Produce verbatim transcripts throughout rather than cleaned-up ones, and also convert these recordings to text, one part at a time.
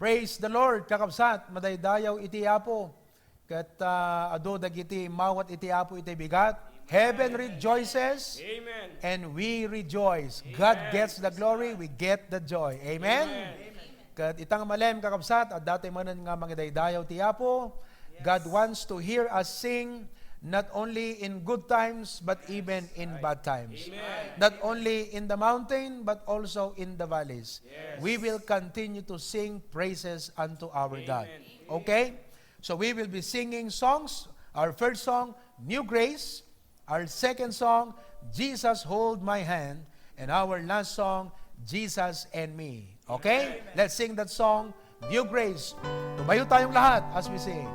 Praise the Lord, kakabsat, madaydayaw iti Apo. Ket, ah, adu dagiti mawat iti Apo iti bigat. Heaven rejoices, Amen. And we rejoice. God Amen. Gets the glory, we get the joy. Amen? Amen. Ket ita nga malem, kakabsat, adda tay manen nga mangidaydayaw ti Apo. Yes. God wants to hear us sing not only in good times, but even in bad times. Amen. Not only in the mountain, but also in the valleys. Yes. We will continue to sing praises unto our God. Amen. Okay? So we will be singing songs. Our first song, New Grace. Our second song, Jesus Hold My Hand. And our last song, Jesus and Me. Okay? Amen. Let's sing that song, New Grace. Tumayo tayong lahat as we sing.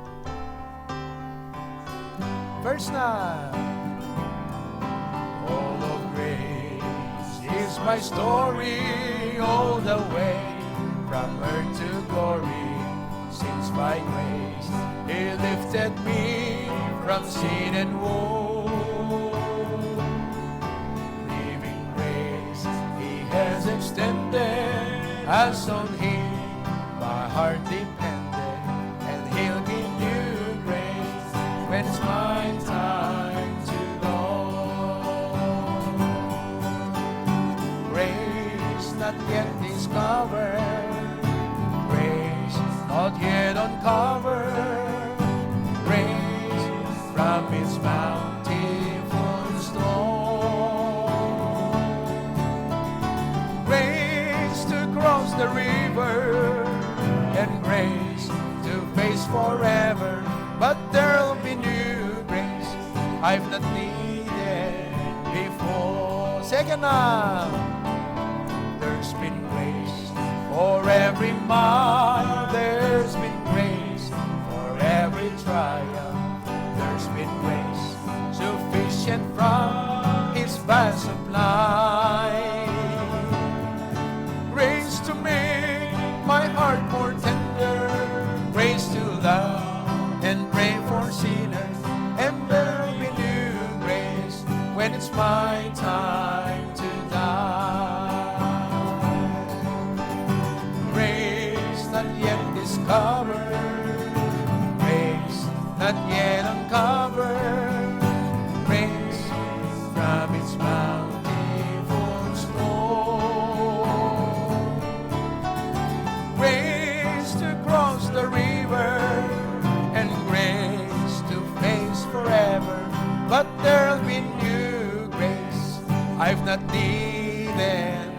First na. All of grace is my story all the way from earth to glory. Since by grace he lifted me from sin and woe. Living grace he has extended, as on him my heart depended, and he'll give new grace when it's my time to go. Grace not yet discovered, grace not yet uncovered, grace from its bountiful store. Grace to cross the river and grace to face forever, but there'll be new grace I've not needed before. Second na, there's been grace for every mile, there's been grace for every trial, there's been grace sufficient from his vast supply. Grace to make my heart more tender, grace to love and pray for sinners, and there'll be new grace when it's my time to die. Grace not yet discovered, grace not yet uncovered, grace from its bountiful store. Grace to cross the river and grace to face forever, but there'll be new grace I've not needed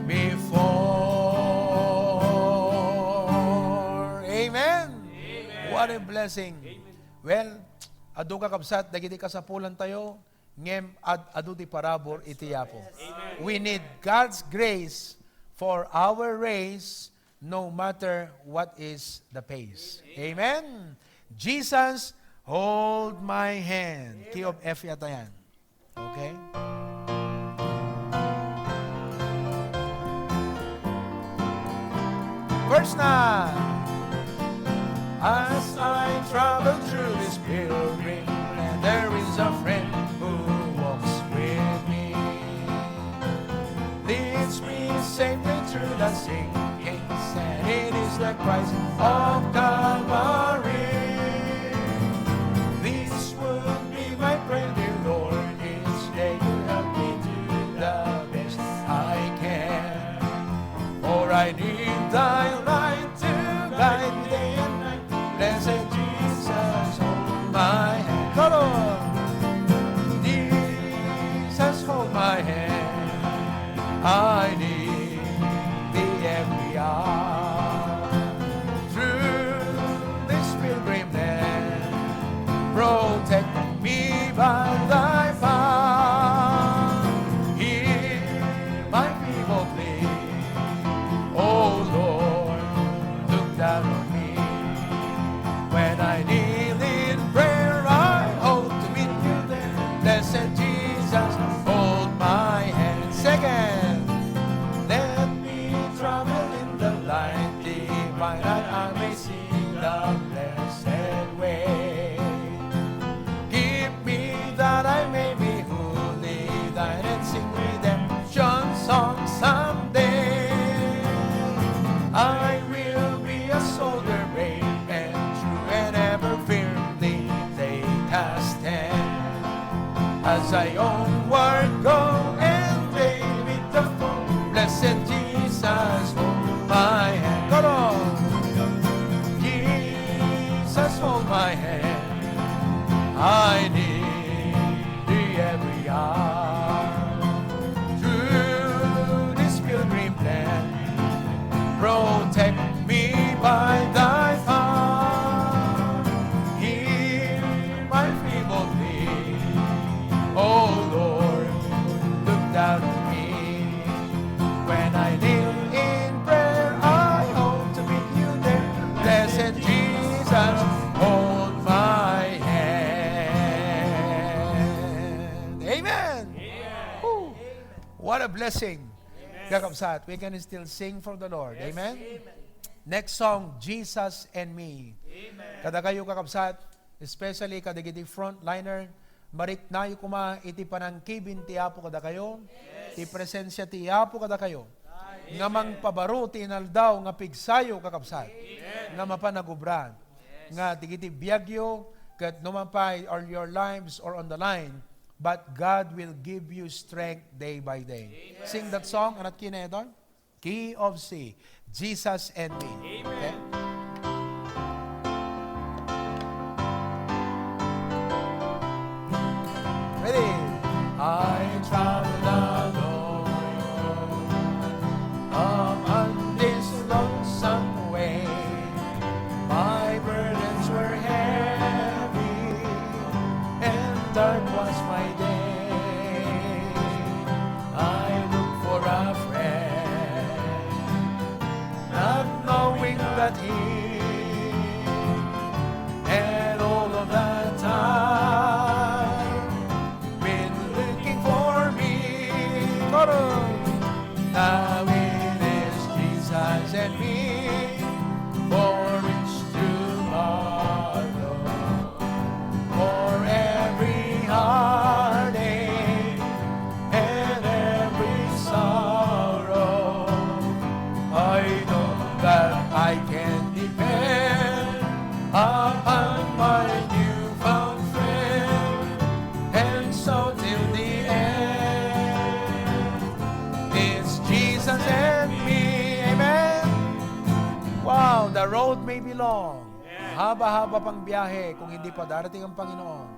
before. Amen. Amen. What a blessing. Amen. Well, adu, kakabsat, dagiti kasapulan tayo, ngem ad-, adu ti parabur iti Apo. Amen. We need God's grace for our race, no matter what is the pace. Amen. Amen. Jesus, hold my hand. Amen. Key of F yata yan. Okay? Verse nine. As I travel through this pilgrim land, there is a friend who walks with me, leads me safely through the sinking sand. It is the Christ of Calvary. This would be my prayer, dear Lord, each day to help me do the best I can. For I need thy light to guide me day and night. Blessed Jesus, hold my hand. Come on. Jesus, hold my hand. I need thee every hour. Through this pilgrim land, protect me by thy power. Hear my feeble plea, O Lord, look down on me. When I kneel in prayer, I hope to meet you there. Blessed Jesus, hold my hand. Second. blessing. Kakabsat, we can still sing for the Lord. Amen? Next song, Jesus and Me. Kadakayo, kakabsat, especially kadagiti frontliner, mariknayo koma iti panangkibin ti Apo kadakayo, ti presensia ti Apo kadakayo, nga mangpabaro ti inaldaw nga pigsayo, kakabsat, nga mapan nagubra, nga dagiti biagyo, ket no man pay are your lives or on the line, but God will give you strength day by day. Sing that song, anat kine, Don? Key of C, Jesus and Me. Okay? Ready? I travel alone upon this lonesome way. My burdens were heavy, and dark was my day. I looked for a friend, not knowing that he had all of that time been looking for me. Now it is Jesus and me for each tomorrow, for every heartache and every sorrow. I know that I can depend upon my newfound friend, and so till the end, it's Jesus and me. Amen. Wow, the road may be long. Haba-haba pang biyahe kung hindi pa darating ang Panginoon.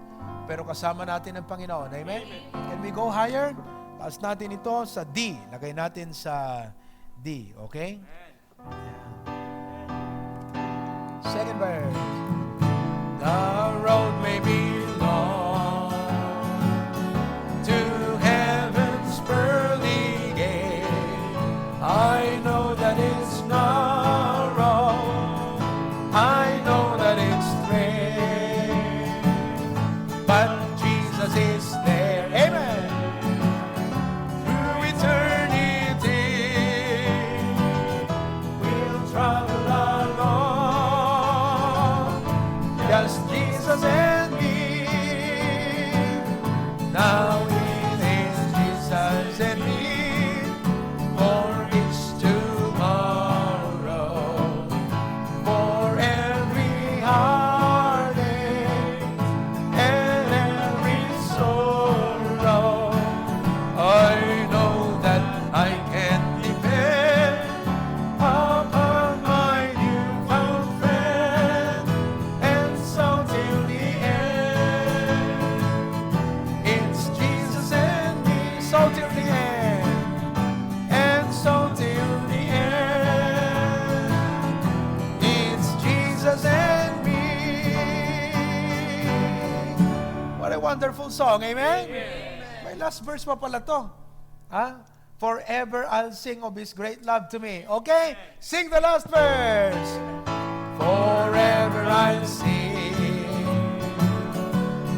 Pero kasama natin ang Panginoon. Amen? Can we go higher? Taas natin ito sa D. Lagay natin sa D. Okay? Second verse. The road may be long to heaven's pearly gate. I know that it's narrow. I know that it's straight. But Jesus is there. Amen. Through eternity, we'll travel along. Just Jesus and me. Now it is Jesus and me for each tomorrow, for every heartache and every sorrow. I know that I can depend upon my newfound friend, and so till the end. It's Jesus and me, so till the end, and so till the end. It's Jesus and me. What a wonderful song, amen? May last verse pa pala to. Ha? Forever I'll sing of His great love to me. Okay? Sing the last verse. Forever I'll sing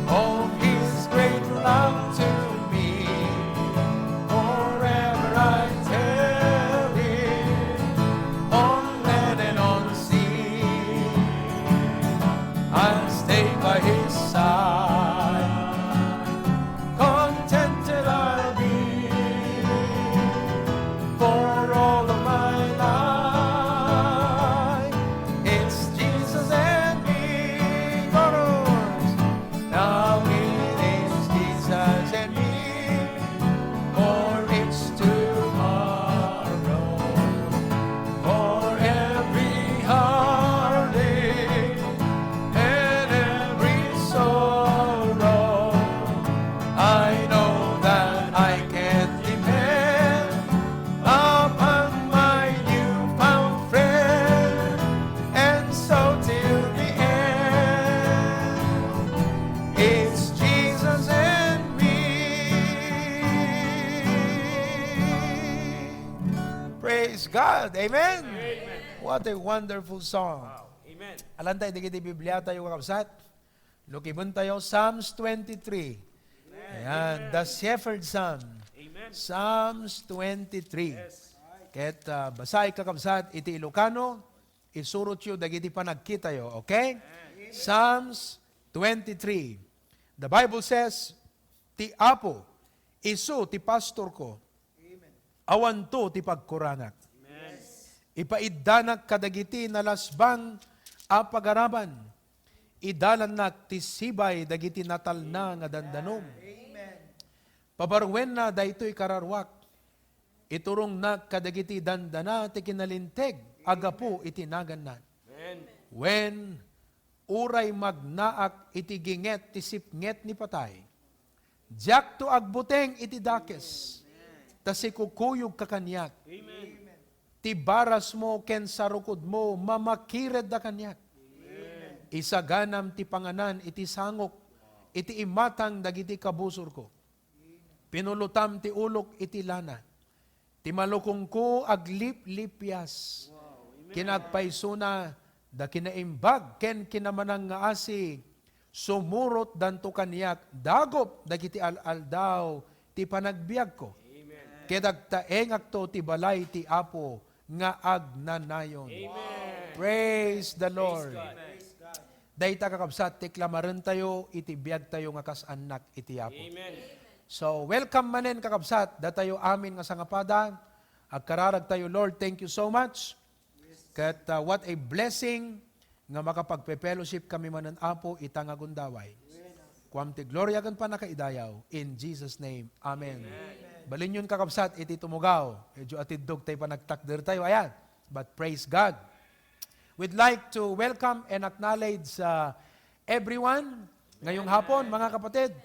of His great love to me. Forever I tell it on land and on sea. I'll stay by His side. Contented I'll be for all of my life. It's Jesus and me, chorus. Now it is Jesus and me for each tomorrow, for every heartache and every sorrow. I know that I can depend upon my newfound friend, and so till the end, it's Jesus and me. Praise God. Amen. What a wonderful song. Amen. Alantayo dagiti Biblia tayo, kakabsat. Lukibentayo, Psalms twenty-three. Ayan, the shepherd's son. Psalms twenty-three. Ket, ah, basaek, kakabsat, iti Ilocano, isurotyo dagiti panagkitayo, okay? Psalms twenty-three. The Bible says, "Ti Apo, isu ti pastorko, awanto ti pagkuranak. Ipaiddanak kadagiti nalasbang a pagaraman. Idalannak ti sibay dagiti natalna nga dandanom. Pabaruenna daytoy kararuak. Iturongnak kadagiti dandana ti kinalinteg a gapu iti naganna. Wen, uray magnaak iti ginget ti sipnget ni patay, diakto agbuteng iti dakes, ta sikukuyogka kaniak. Ti barasmo ken sarukodmo mamakiredda kaniak. Isaganam ti panganan iti sangok, iti imatang dagiti kabusorko. Pinulotam ti ulok iti lana. Ti malukongko agliplipias. Kinagpaysona, da kinaimbag ken kinamanangngaasi, sumurotdanto kaniak dagup dagiti al-aldaw ti panagbiagko. Ket agtaengakto ti balay ti Apo nga agnanayon. Praise the Lord. Dayta, kakabsat, ti klamarentayo iti biagtayo nga kas annak iti Apo. So, welcome manen, kakabsat, datayo amin nga sangapada. Agkararagtayo, Lord, thank you so much. Ket, uh, what a blessing nga makapagpe-fellowship kami manen, Apo, ita nga gundaway. Kuam ti gloria ken pannakaidayaw. In Jesus' name, amen. Balinyon, kakabsat, iti tumugaw. Medyo atiddog tay panagtakdertayo, ayan. But praise God. We'd like to welcome and acknowledge, uh, everyone ngayong hapon, mga kapatid.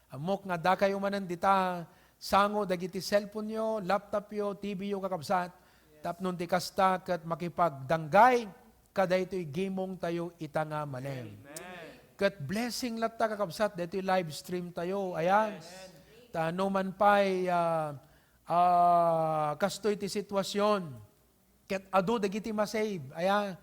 Ammok nga dakayo manen dita sango dagiti cellphone yo, laptop yo, T V yo, kakabsat. Tapno ti kasta ket makipagdanggay kadaytoy gimong tayo ita nga malem. Ket blessing latta, kakabsat, daytoy live stream tayo. Ayan. Ta no man pay, ah, ah, kastoy ti sitwasyon, ket adu dagiti masave. Aya,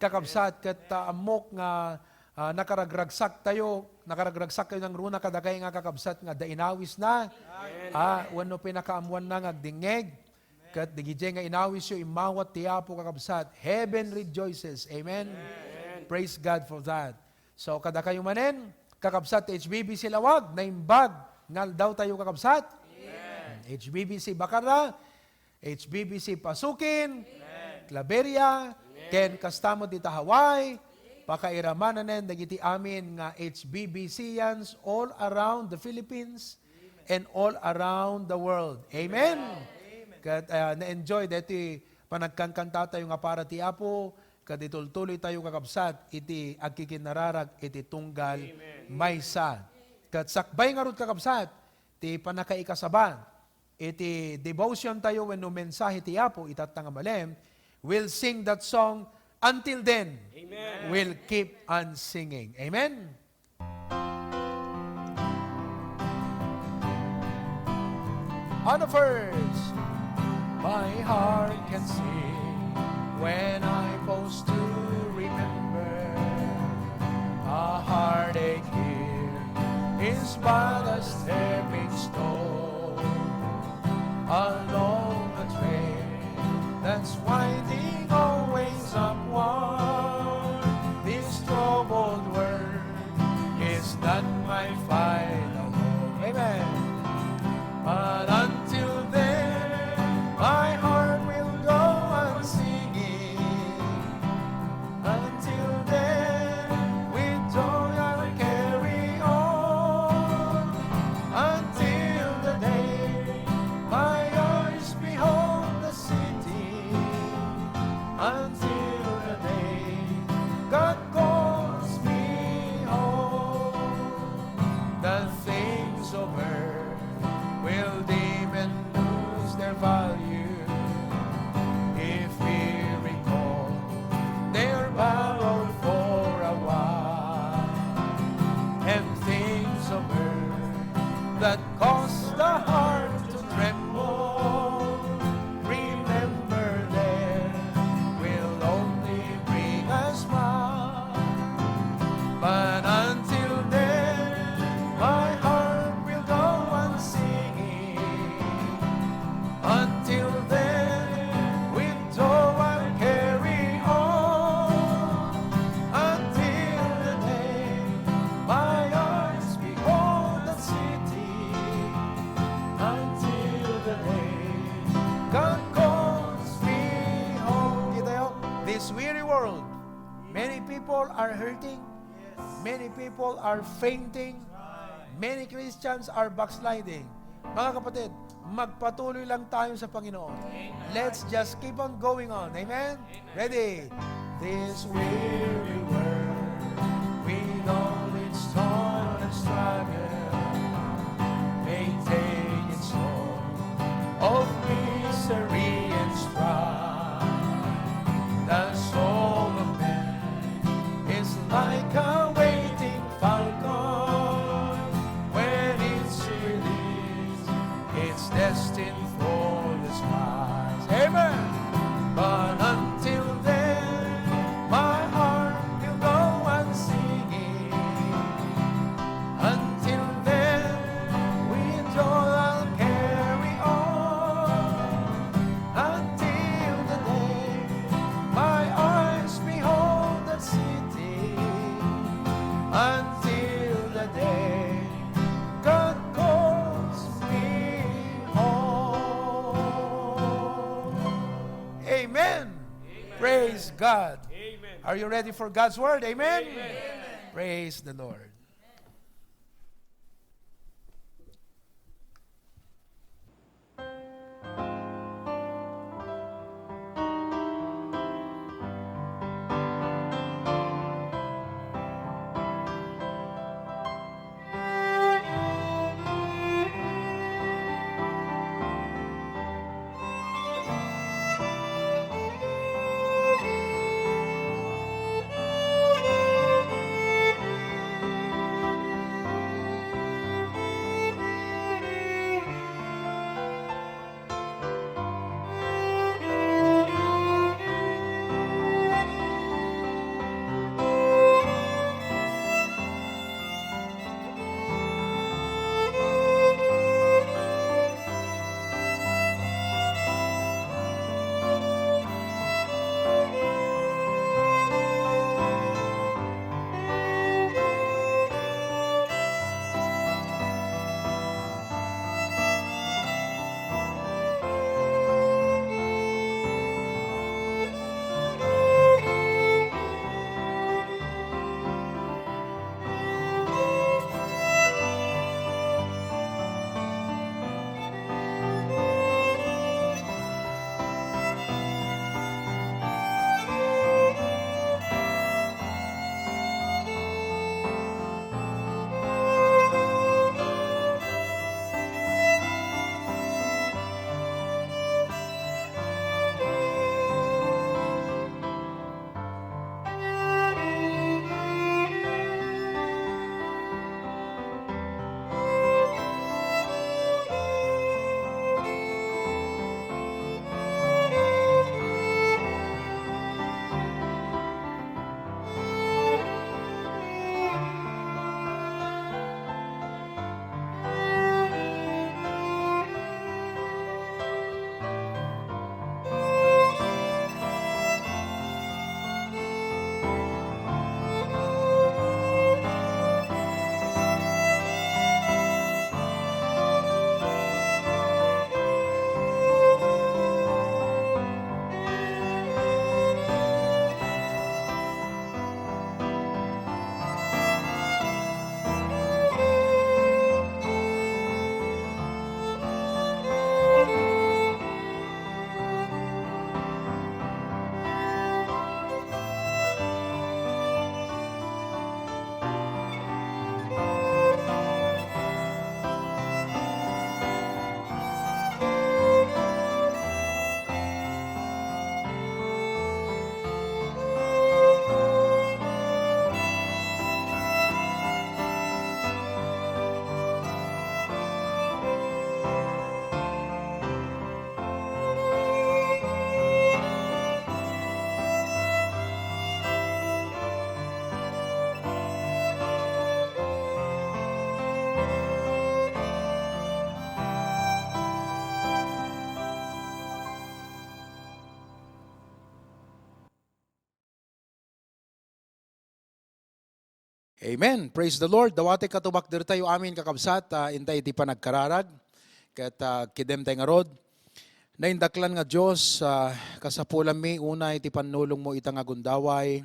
kakabsat, ket, ah, ammok nga, ah, nakaragragsak tayo, nakaragragsak kayo nangruna kadakay nga kakabsat nga adda inawisna. Ah, wenno pinakaammoanna nga agdingngeg. Ket dagiti nga inawisyo, immawat ti Apo, kakabsat. Heaven rejoices. Amen? Praise God for that. So, kadakayo manen, kakabsat, H B B C Lawag, naimbag nga aldaw tayo, kakabsat. H B B C Bacarra, H B B C Pasukin, Claveria, ken kasta met dita Hawaii, pakairamanen dagiti amin nga H B B Cians all around the Philippines and all around the world. Amen. Ket, ah, na-enjoy daytoy panagkankanta tayo nga para ti Apo, ket itultuloy tayo, kakabsat, iti agkikinnararag iti tunggal maysa. Ket sakbay ngarud, kakabsat, ti pannakaikasaba iti devotion tayo wenno mensahe ti Apo itatta nga malem, we'll sing that song. Until then, we'll keep on singing. Amen? On the first, my heart can sing when I pause to remember. A heartache here is but a stepping stone along a trail that's winding always upward. This troubled world is not my final home. Amen. But until then, my heart will go on singing. Until then, with joy I'll carry on. Until the day my eyes behold the city world. Many people are hurting. Many people are fainting. Many Christians are backsliding. Mga kapatid, magpatuloy lang tayo sa Panginoon. Let's just keep on going on. Amen? Ready? This weary world, with all its toil and struggle, may take its toll of misery and strife. The soul of man is like a waiting falcon. When it's released, it's destined for the skies. Amen. But until then, my heart will go on singing. Until then, with joy I'll carry on. Until the day my eyes behold that city. Until the day God calls me home. Amen. Praise God. Are you ready for God's word? Amen. Praise the Lord. Amen. Praise the Lord. Dawatay katubak ditayo amin, kakabsat, ah, intay iti panagkararag. Ket, ah, kidem tay ngarud. Naindaklan nga Dios, ah, kasapulanmi unay ti pannulongmo ita nga gundaway.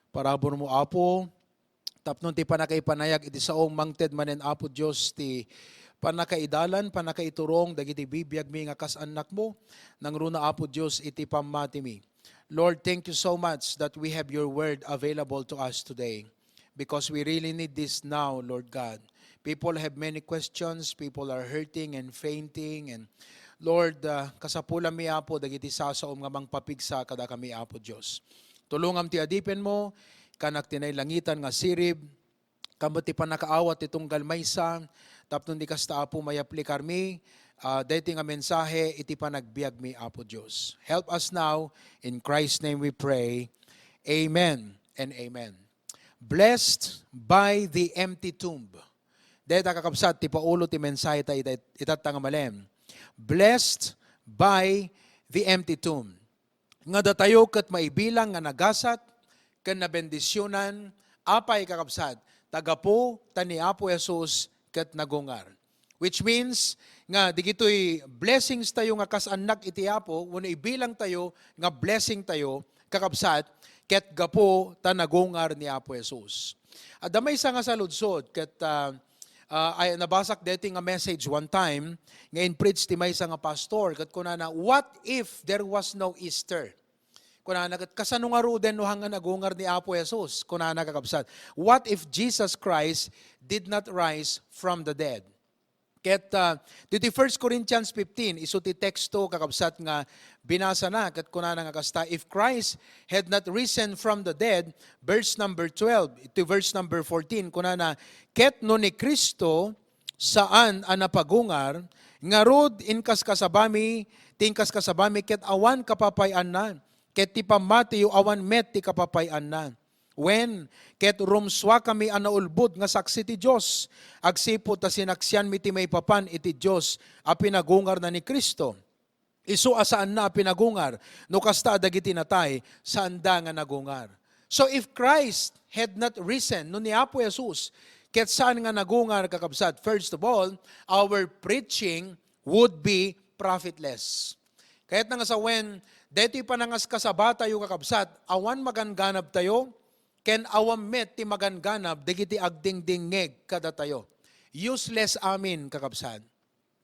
Paraburmo, Apo, tapno ti pannakaipanayag iti saom mangted manen, Apo Dios, ti pannakaidalan, pannakaiturong dagiti bibiagmi nga kas annakmo, nangruna, Apo Dios, iti pammatimi. Lord, thank you so much that we have your word available to us today, because we really need this now, Lord God. People have many questions, people are hurting and fainting, and Lord, ah, kasapulanmi, Apo, dagiti sasaom nga mangpapigsa kadakami, Apo Dios. Tulongam ti adipenmo, kanak ti nailangitan nga sirib, ken met ti pannakaawat ti tunggal maysa, tapno ni kasta, Apo, mayaplikarmi, ah, daytoy nga mensahe iti panagbiagmi, Apo Dios. Help us now. In Christ's name we pray. Amen and amen. Blessed by the empty tomb. Dayta, kakabsat, ti paulo ti mensahe ta ita-, itatta nga malem. Blessed by the empty tomb. Nga datayo ket maibilang nga nagasat ken nabendisionan, apay, kakabsat, ta gapu ta ni Apo Jesus ket nagungar. Which means nga digitoy blessings tayo nga kas annak iti Apo, wenno ibilang tayo nga blessing tayo, kakabsat, ket gapu ta nagungar ni Apo Jesus. Adda maysa nga saludsod ket, ah, ah, ay, nabasak deti nga message one time nga in-preach ti maysa nga pastor ket kunana, "What if there was no Easter?" Kunana ket, "Kasano ngaruden no hanga nagungar ni Apo Jesus?" Kunana, kakabsat, "What if Jesus Christ did not rise from the dead?" Ket, ah, diti First Corinthians fifteen, isu ti teksto, kakabsat, nga binasana, ket kunana nga kasta, "If Christ had not risen from the dead," verse number twelve to verse number fourteen, kunana, "Ket no ni Cristo saan a napagungar, ngarud inkaskasabami, ti inkaskasabami ket awan kapapay-anna, ket ti pammatiyo awan met ti kapapay-anna." Wen, ket rumsuakami a naulbod nga saksi ti Dios, agsipud ta sinaksianmi ti maipapan iti Dios a pinagungarna ni Cristo. Isu a saanna a pinagungar, no kasta a dagiti natay, saanda nga nagungar. So if Christ had not risen, no ni Apo Jesus ket saan nga nagungar, kakabsat, first of all, our preaching would be profitless. Kayatna nga sawen, daytoy panangaskasabatayo, kakabsat, awan maganganabtayo, ken awan met ti maganganab dagiti agdingdingngeg kadatayo. Useless amin, kakabsat.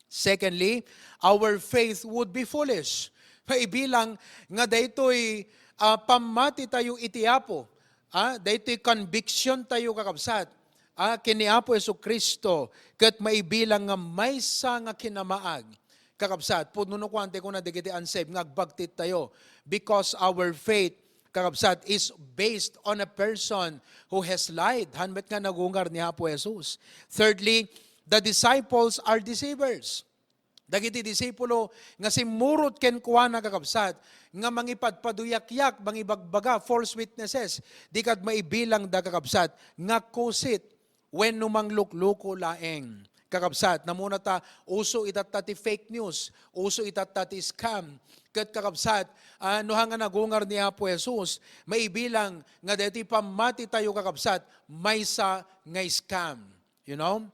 Secondly, our faith would be foolish. Maibilang nga daytoy, ah, pammatitayo iti Apo, ah, daytoy conviction tayo, kakabsat, ah, ken ni Apo Jesu-Cristo, ket maibilang nga maysa nga kinamaag, kakabsat, pudno no kuan ti kuna dagiti unsaved nga agbagtit tayo, because our faith, kakabsat, is based on a person who has lied. Haan met nga nagungar ni Apo Jesus. Thirdly, the disciples are deceivers. Dagiti disipulo nga simmurot kenkuana, kakabsat, nga mangipadpaduyakyak, mangibagbaga, false witnesses, di kad maibilangda, kakabsat, nga kusit wenno manglukluko laeng. Kakabsat, namuna ta uso itatta ti fake news, uso itatta ti scam. Ket, kakabsat, ah, no hanga nagungar ni Apo Jesus, maibilang nga daytoy pammati tayo, kakabsat, maysa nga scam. You know?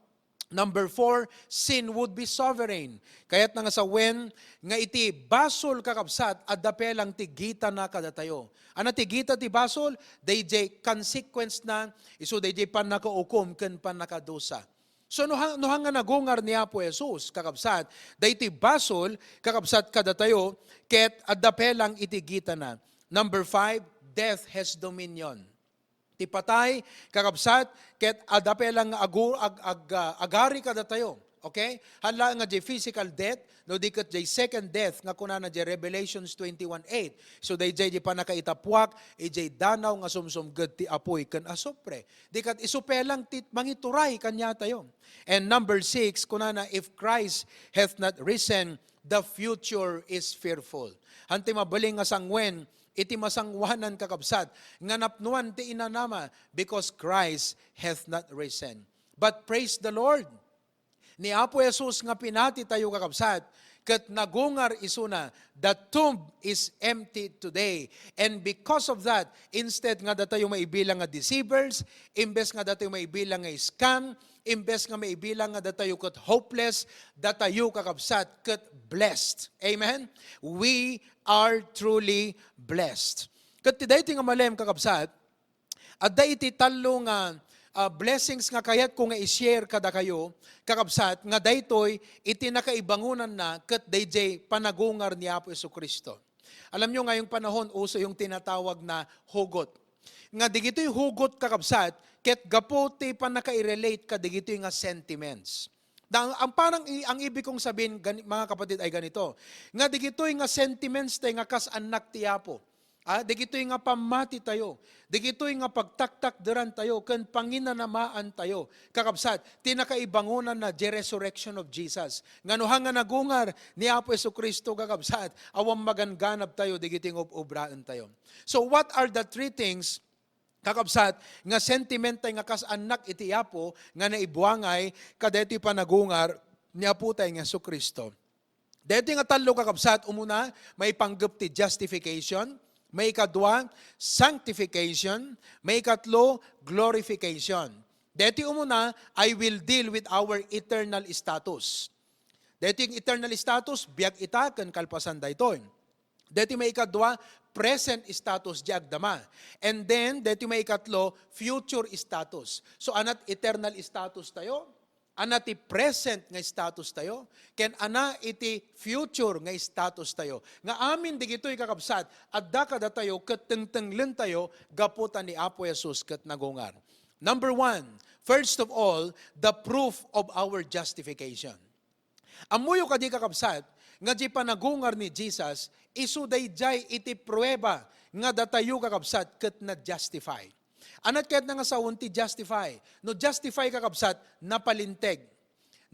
Number four, sin would be sovereign. Kayatna nga sawen nga iti basol, kakabsat, adda pelang ti gitana kadatayo. Ania ti gita ti basol? Dayjay consequence na, isu dayjay pannakaukom ken pannakadusa. So, no ha-, no hanga nagungar ni Apo Jesus, kakabsat, daytoy basol, kakabsat, kadatayo, ket adda pelang iti gitana. Number five, death has dominion. Ti patay, kakabsat, ket adda pelang nga agu-, ag-, ag-, ah, agari kadatayo. Okay? Haan laeng nga jay physical death, no di ket jay second death nga kunana jay Revelations twenty-one eight. So, dayjay di pannakaitapuak, ijay danaw nga sumsumged ti apuy ken asupre. Di ket isu pelang ti mangituray kaniatayo. And number six, kunana, "If Christ hath not risen, the future is fearful." Haan ti mabalin nga sanguen, iti masangoanan, kakabsat, nga napnoan ti inanama because Christ hath not risen. But praise the Lord! Ni Apo Jesus nga pinati tayo, kakabsat, ket nagungar isuna. The tomb is empty today. And because of that, instead nga datayo maibilang nga deceivers, imbes nga datayo maibilang nga scam, imbes nga maibilang nga datayo ket hopeless, datayo, kakabsat, ket blessed. Amen? We are truly blessed. Ket ti daytoy nga malem, kakabsat, adda iti tallo nga, ah, blessings nga kayatko nga i-share kadakayo, kakabsat, nga daytoy iti nakaibangonanna ket daydiay panagungar ni Apo Jesu-Cristo. Alam nyo, ngayong panahon, uso yung tinatawag na hugot. Nga digitoy hugot, kakabsat, ket gapu ti pannaka-relate kadigitoy nga sentiments. Da-, ang parang i-, ang ibig kong sabihin, gani-, mga kapatid, ay ganito, nga digitoy nga sentiments tay nga kas annak ti Apo. Ah, digitoy nga pammati tayo, digitoy nga pagtaktakderan tayo, ken panginanamaan tayo. Kakabsat, ti nakaibangonan na the resurrection of Jesus. Nga no, haan nga nagungar ni Apo Jesu-Cristo, kakabsat, awan maganganab tayo, digitoy nga ub-, ubraen tayo. So, what are the three things, kakabsat, nga sentiment tay nga kas annak iti Apo nga naibuangay kadaytoy panagungar ni Apo tay nga Jesu-Cristo? Daytoy nga tallo, kakabsat, umuna, maipanggep ti justification, maikadua, sanctification, maikatlo, glorification. Daytoy umuna, I will deal with our eternal status. Daytoy nga eternal status, biag ita ken kalpasan daytoy. Daytoy maikadua, present status, diay agdama. And then, daytoy maikatlo, future status. So, anat eternal status tayo, ana ti present nga status tayo, ken ana iti future nga status tayo. Nga amin digitoy, kakabsat, adda kadatayo ket tengtenglen tayo gapu ta ni Apo Jesus ket nagungar. Number one, first of all, the proof of our justification. Ammoyo kadi, kakabsat, nga di panagungar ni Jesus, isu daydiay iti prueba nga datayo, kakabsat, ket na-justify. Anat kayatna nga sawen ti justify? No justify, kakabsat, napalinteg.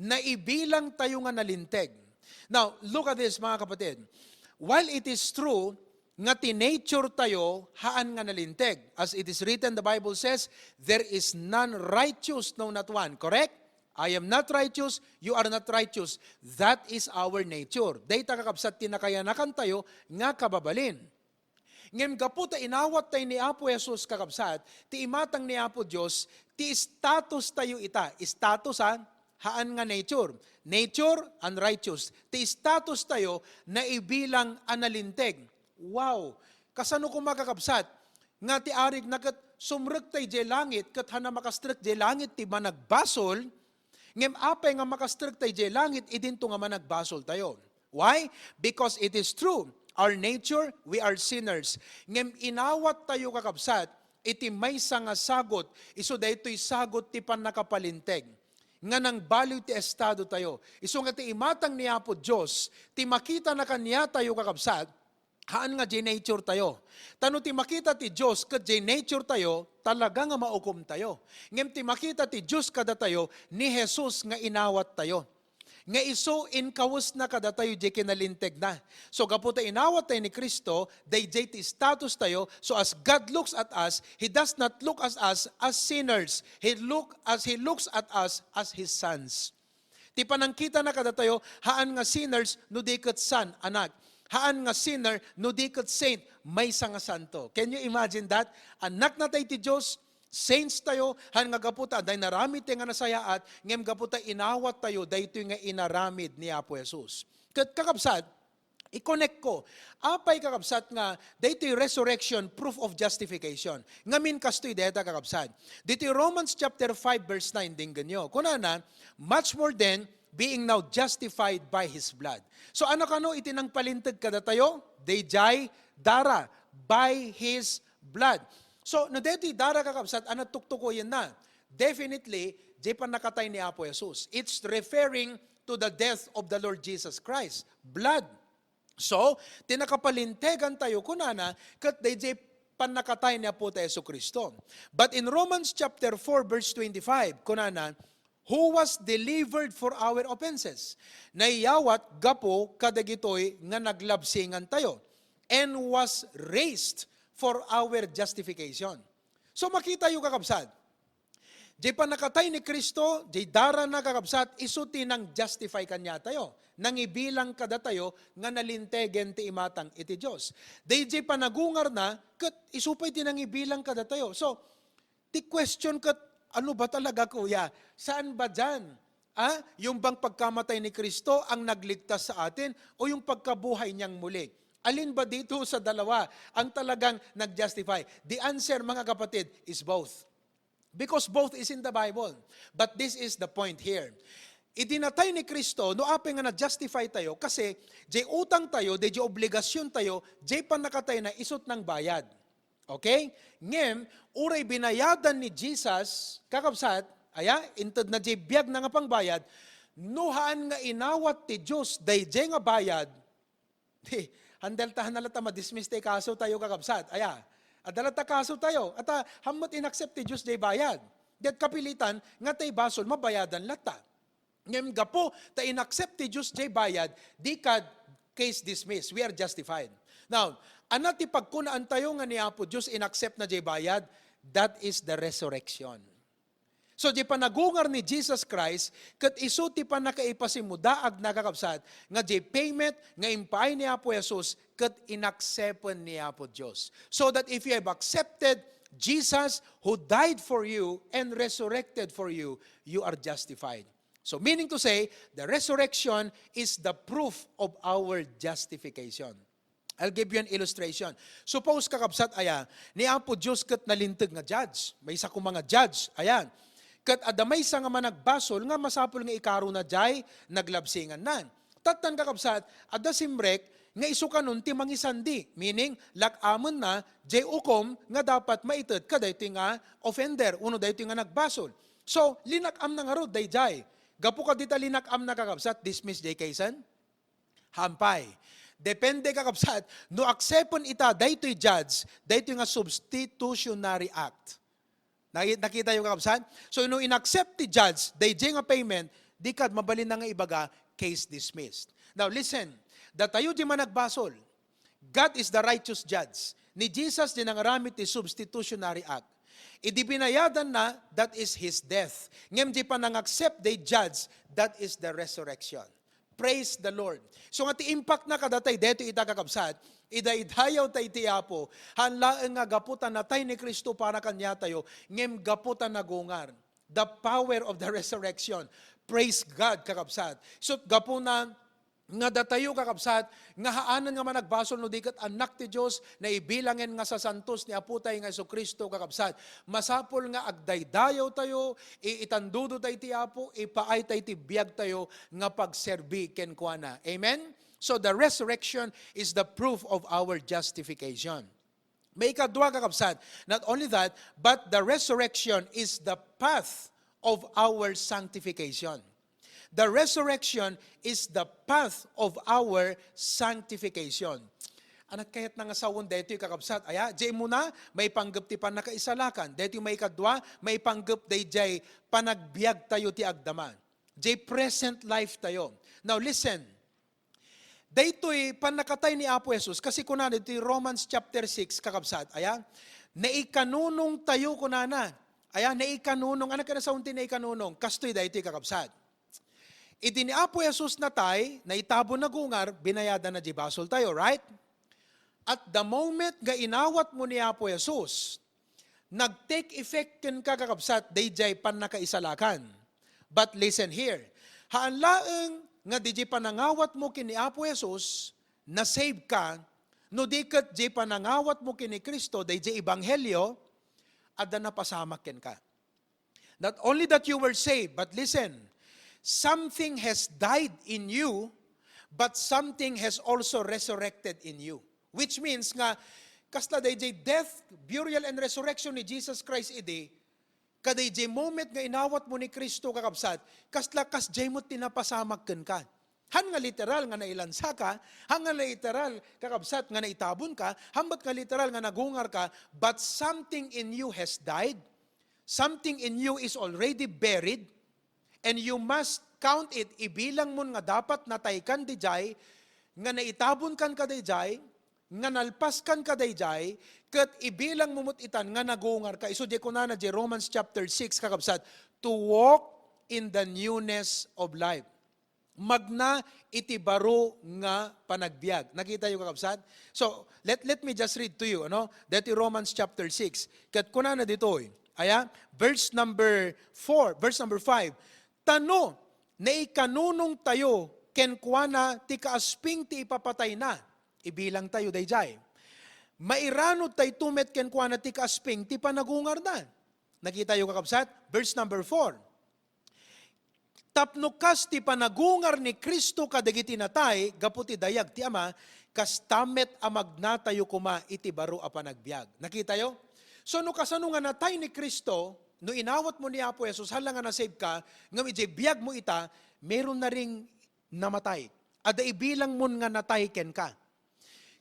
Naibilang tayo nga nalinteg. Now, look at this, mga kapatid. While it is true nga ti nature tayo haan nga nalinteg, as it is written, the Bible says, "There is none righteous, no, not one." Correct? "I am not righteous, you are not righteous." That is our nature. Dayta, kakabsat, ti nakayanakan tayo nga kababalin. Ngem gapu ta inawat tayo ni Apo Jesus, kakabsat, ti imatang ni Apo Dios, ti status tayo ita. Status, ha? Haan nga nature. Nature, unrighteous. Ti status tayo, naibilang a nalinteg. Wow! Kasano koma, kakabsat, nga ti arig na ket sumrek tay jay langit, ket hana makastrek jay langit ti managbasol, ngem apay nga makastrek tay jay langit idinto nga managbasol tayo? Why? Because it is true, our nature, we are sinners. Ngem inawat tayo, kakabsat, iti maysa nga sagut, isu daytoy sagut ti pannakapalinteg nga nangbaliw ti estado tayo. Isu nga ti imatang ni Apo Dios, ti makitana kaniatayo, kakabsat, haan nga jay nature tayo. Ta no ti makita ti Dios ket jay nature tayo, talaga nga maukom tayo. Ngem ti makita ti Dios kadatayo, ni Jesus nga inawat tayo. Nga isu inkawesna kadatayo jay kinalintegna. So, gapu ta inawat tayo ni Cristo, dayjay ti status tayo. So, as God looks at us, He does not look at us as sinners. He look as, He looks at us as His sons. Ti panangkitana kadatayo, haan nga sinners no di ket san, anak. Haan nga sinner no di ket saint, maysa nga santo. Can you imagine that? Annakna tay ti Dios, saints tayo, haan nga gapu ta adda inaramid tayo nga nasayaat, ngem gapu ta inawat tayo, daytoy nga inaramid ni Apo Jesus. Ket kakabsat, i-connect ko. Apay, kakabsat, nga daytoy resurrection, proof of justification? Ngamin kastoy dayta, kakabsat. Ditoy Romans chapter five verse nine, dinggenyo. Kunana, "Much more then, being now justified by His blood." So, ano kano iti nangpalinteg kadatayo? Dayjay dara, by His blood. So, no daytoy dara, kakabsat, ano tuktukoyenna? Definitely, jay pannakatay ni Apo Jesus. It's referring to the death of the Lord Jesus Christ. Blood. So, ti nakapalintegan tayo, kunana, ket dayjay pannakatay ni Apo ta Jesu-Cristo. But in Romans chapter four, verse twenty-five, kunana, "Who was delivered for our offenses." Naiyawat gapu kadagitoy nga naglabsingan tayo, "and was raised for our justification." So, makita yo, kakabsat, Jay pannakatay ni Cristo, jay darana, kakabsat, isu ti nang-justify kaniatayo. Nangibilang kadatayo nga nalintegen ti imatang iti Dios. Dayjay panagungarna, ket isu pay ti nangibilang kadatayo. So, ti question ket, ano ba talaga, kuya? Saan ba diyan? Ah, yung bang pagkamatay ni Cristo ang nagligtas sa atin o yung pagkabuhay niyang muli? Alin ba dito sa dalawa ang talagang nag-justify? The answer, mga kapatid, is both. Because both is in the Bible. But this is the point here. Idi natay ni Cristo, no apay nga na-justify tayo, kasi jay utang tayo, di jay obligasyon tayo, jay pannakatay na isut nang bayad. Okay? Ngem, uray binayadan ni Jesus, kakabsat, aya, inted na jay biag na nga pangbayad, no haan nga inawat ti Dios dayjay nga bayad, di, handel ta, handa latta ma-dismiss ti kaso tayo, kakabsat. Aya, adda latta kaso tayo. At, ah, hammet inaccept ti Dios jay bayad. Diat kapilitan nga tay basol, mabayadan latta. Ngem gapu ta inaccept ti Dios jay bayad, di kad case dismissed. We are justified. Now, ania ti pagkunaan tayo nga ni Apo Dios inaccept na jay bayad? That is the resurrection. So, di panagungar ni Jesus Christ, ket isu ti pannakaipasimmudaag na, kakabsat, nga di payment nga impaay ni Apo Jesus ket inaccepten ni Apo Dios. So that if you have accepted Jesus who died for you and resurrected for you, you are justified. So, meaning to say, the resurrection is the proof of our justification. I'll give you an illustration. Suppose, kakabsat, aya, ni Apo Dios ket nalinteg nga judge. Maysa koma nga judge, ayan. Ket adda maysa nga managbasol nga masapul nga ikarona jay naglabsinganna. Tattan, kakabsat, adda simrek nga isu kanon ti mangisandi, meaning, lak-amenna jay ukom nga dapat maited kadaytoy nga offender, wenno daytoy nga nagbasol. So, linak-amna ngarud dayjay. Gapu kadita linak-amna, kakabsat, dismiss jay case-en? Hampay. Depende, kakabsat, no accepten ita daytoy judge, daytoy nga substitutionary act. Naki-, nakita yo, kakabsat? So, no inaccept ti judge dayjay nga payment, di kad mabalin na nga ibaga, case dismissed. Now, listen, datayo di managbasol. God is the righteous judge. Ni Jesus di nangaramid ti substitutionary act. Idi binayadanna, that is his death. Ngem di panang-accept day judge, that is the resurrection. Praise the Lord. So nga ti impact na kadatay detoy ita, kakabsat, idaydayaw ta iti Apo, haan laeng nga gapu ta natay ni Cristo para kaniatayo, ngem gapu ta nagungar. The power of the resurrection. Praise God, kakabsat. So, gapu na nga datayo, kakabsat, nga haanen nga managbasol no di ket annak ti Dios, naibilangen nga sasantos ni Apotay nga Jesu-Cristo, kakabsat. Masapul nga agdaydayaw tayo, i-, itandudo tay ti Apo, ipaay tay ti biag tayo nga pagserbi kenkuana. Amen? So, the resurrection is the proof of our justification. Maikadua, kakabsat, not only that, but the resurrection is the path of our sanctification. The resurrection is the path of our sanctification. Ania kayatna nga sawen daytoy, kakabsat? Aya, jay umuna, maipanggep ti pannakaisalakan. Daytoy maikadua, maipanggep dayjay panagbiag tayo ti agdama. Jay present life tayo. Now listen, daytoy pannakatay ni Apo Jesus, kasi kuna ditoy Romans chapter six, kakabsat, aya, naikanunong tayo kunana. Aya, naikanunong. Ania kayatna sawen ti naikanunong? Kastoy daytoy, kakabsat. Idi ni Apo Jesus natay, naitabon, nagungar, binayadan na di basol tayo, right? At the moment nga inawat mo ni Apo Jesus, nag-take effect kenka, kakabsat, dayjay pannakaisalakan. But listen here, haan laeng nga dayjay panangawat mo ken ni Apo Jesus, na-save ka, no di ket jay panangawat mo ken ni Cristo, dayjay ebanghelio, adda napasamak kenka. Not only that you were saved, but listen, something has died in you, but something has also resurrected in you. Which means nga, kasla dayjay death, burial, and resurrection ni Jesus Christ idi, kadayjay moment nga inawat mo ni Cristo, kakabsat, kasla kasjay met ti napasamak kenka. Haan nga literal nga nailansa ka, haan nga literal, kakabsat, nga naitabon ka, haan met nga literal nga nagungar ka, but something in you has died. Something in you is already buried, and you must count it, ibilang mon nga dapat nataykan dayjay, nga naitabon kan kadayjay, nga nalpaskanka daydiay, ket ibilangmo met itan nga nagungarka. Isu diay kunana diay Romans chapter six, kakabsat, "To walk in the newness of life." Magna iti baro nga panagbiag. Nakitayo, kakabsat? So, let, let me just read to you, ano? Deti Romans chapter six. Ket kunana ditoy, aya, verse number four, verse number five, "Ta no naikanunongtayo kenkuana ti kaasping ti ipapatayna," ibilangtayo daydiay, "mairanudtayto met kenkuana ti kaasping ti panagungarna." Nakitayo, kakabsat? Verse number four, "Tapno kas ti panagungar ni Cristo kadagiti natay gapu ti dayag ti Ama, kasta met a magnatayo koma iti baro a panagbiag." Nakitayo? So, no kasano nga natay ni Cristo, no inawatmo ni Apo Jesus, hala nga nasave ka, ngem idiay biagmo ita, meron na ring namatay. Adda ibilangmon nga natay kenka.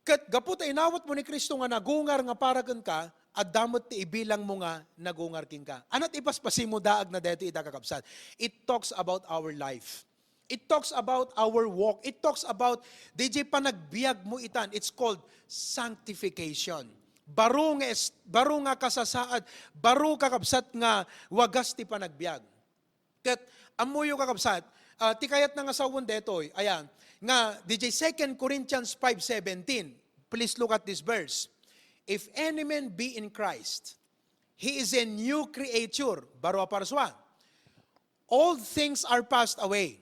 Ket gapu ta inawatmo ni Cristo nga nagungar nga para kenka, adda met ti ibilangmo nga nagungar kenka. Ania ti ipaspasimo daagna daytoy ita, kakabsat? It talks about our life. It talks about our walk. It talks about diay panagbiagmo itan. It's called sanctification. Baro nga es-, baro nga kasasaad, baro, kakabsat, nga wagas ti panagbiag. Ket ammoyo, kakabsat, ah, ti kayatna nga sawen daytoy, ayan, nga diay Second Corinthians five seventeen, please look at this verse. "If any man be in Christ, he is a new creature." Baro a parsua. "Old things are passed away.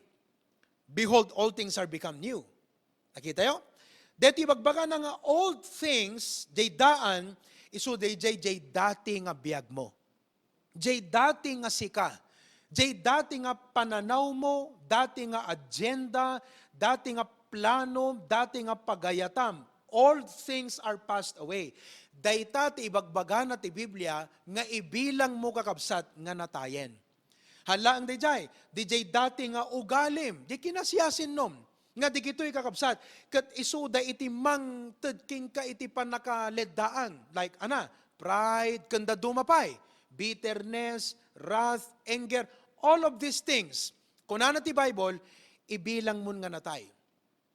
Behold, all things are become new." Nakitayo? Daytoy ibagbagana nga old things, diay daan, isu daydiay, diay dati nga biagmo. Diay dati nga sika, diay dati nga pananawmo, dati nga agenda, dati nga plano, dati nga pagayatam, all things are passed away. Dayta ti ibagbagana ti Biblia nga ibilangmo, kakabsat, nga natayen. Haan laeng daydiay, diay dati nga ugalim, diay kinasiasinnom, nga dagitoy, kakabsat, ket isuda iti mangted kenka iti pannakaledaan, like, ana, pride, ken dadduma pay, bitterness, wrath, anger, all of these things. Kunana ti Bible, ibilangmon nga natay.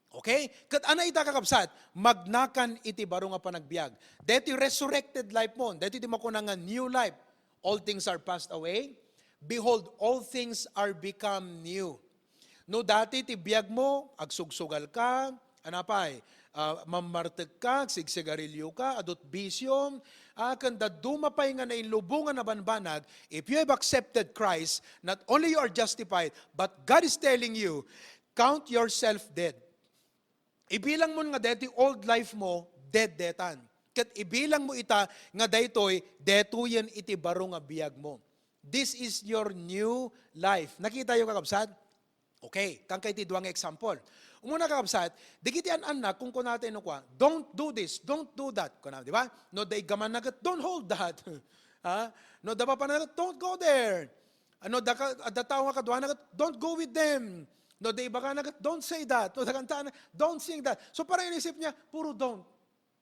Okay? Ket ania ita, kakabsat, magnakan iti baro nga panagbiag. Daytoy resurrected life mo, daytoy ti makuna nga new life. "All things are passed away. Behold, all things are become new." No dati ti biag mo, agsugsugal ka, ana pay, ah, mammartek ka, agsigsigarilio ka, adut bisio, ah, ken dadduma pay nga nainlubongan a banbanag, if you have accepted Christ, not only you are justified, but God is telling you, count yourself dead. Ibilangmon nga daytoy old life mo, dead detan. Ket ibilangmo ita nga daytoy, detoyen iti baro nga biag mo. This is your new life. Nakitayo, kakabsat? Okay, kankay ti dua nga example. Umuna, kakabsat, dagiti an-annak, kunkunatayo no kua, "Don't do this, don't do that." Kuna, di ba? No, adda iggamanna ket, "Don't hold that." Ha? No, adda papanna ket, "Don't go there." Ano, adda ka, adda tao nga kaduana ket, "Don't go with them." No, adda ibagana ket, "Don't say that." No, adda kantaanna, "Don't sing that." So, parang inisip niya, puro don't.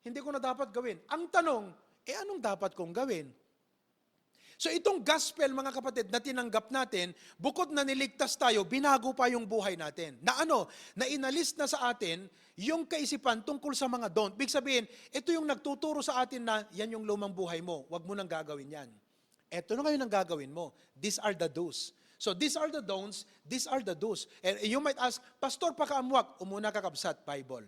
Hindi ko na dapat gawin. Ang tanong, eh, anong dapat kong gawin? So, itong gospel, mga kapatid, na tinanggap natin, bukod na niligtas tayo, binago pa yung buhay natin. Na ano? Na inalis na sa atin yung kaisipan tungkol sa mga don't. Ibig sabihin, ito yung nagtuturo sa atin na yan yung lumang buhay mo. Huwag mo nang gagawin yan. Eto na ngayon ang gagawin mo. These are the do's. So, these are the don'ts, these are the do's. And you might ask, "Pastor, pakaammoak." Umuna, kakabsat, Bible.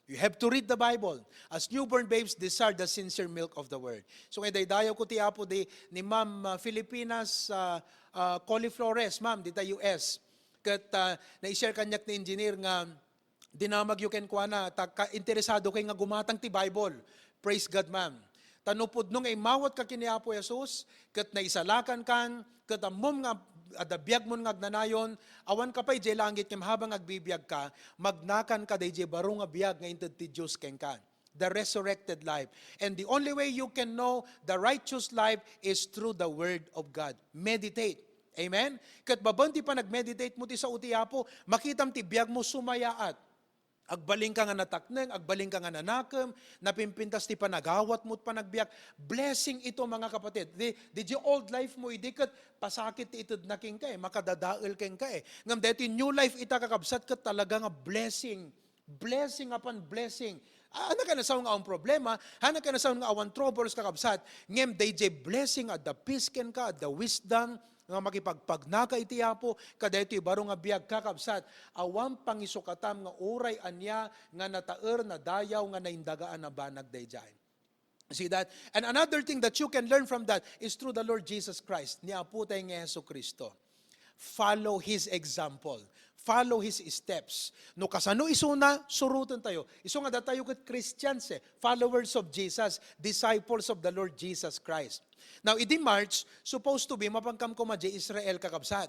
You have to read the Bible. As newborn babes, desire the sincere milk of the word. So, nga daydayaw ko ti Apo di, ni Ma'am, ah, Filipinas, ah, ah, Coli Flores, ma'am, dita U S. Ket, ah, na-share kaniak ni engineer nga dinamagyo kenkuana, ta ka-, interesado kay nga gumatang ti Bible. Praise God, ma'am. Ta no pudno nga immawat ka ken ni Apo Jesus, ket naisalakan kan, ket ammom nga adda biagmon nga agnanayon, awan ka pay idiay langit ngem habang agbibiag ka, magnakan ka daydiay baro nga biag nga inted ti Dios kenka. The resurrected life. And the only way you can know the righteous life is through the Word of God. Meditate. Amen? Ket babaen ti panag-meditate mo ti sao ti Apo, makitam ti biag mo sumayaat. Agbalin ka nga natakneng, agbalin ka nga nanakem, napimpintas ti panagawat mo, panagbiag. Blessing ito, mga kapatid. Di, di, di old life mo, idi ket pasakit ti ited na kenka eh, makadadael kenka eh. Ngem daytoy new life ita, kakabsat, ket talaga nga blessing. Blessing upon blessing. Haanna kanasaon nga awan problema, haanna kanasaon nga awan troubles, kakabsat. Ngem dayjay blessing, adda peace kenka, adda wisdom, nga makipagpagnaka iti Apo, kadaytoy baro nga biag, kakabsat. Awan pangisukatam nga uray ania nga nataer, nadayaw, nga naindagaan a banag dayjay. See that? And another thing that you can learn from that is through the Lord Jesus Christ, ni Apo tayo nga Jesu Cristo. Follow His example. Follow His steps. No kasano isuna, suroten tayo. Isu nga datayo ket Christians, eh, followers of Jesus, disciples of the Lord Jesus Christ. Now, idi March, supposed to be, mapankam koma di Israel, kakabsat.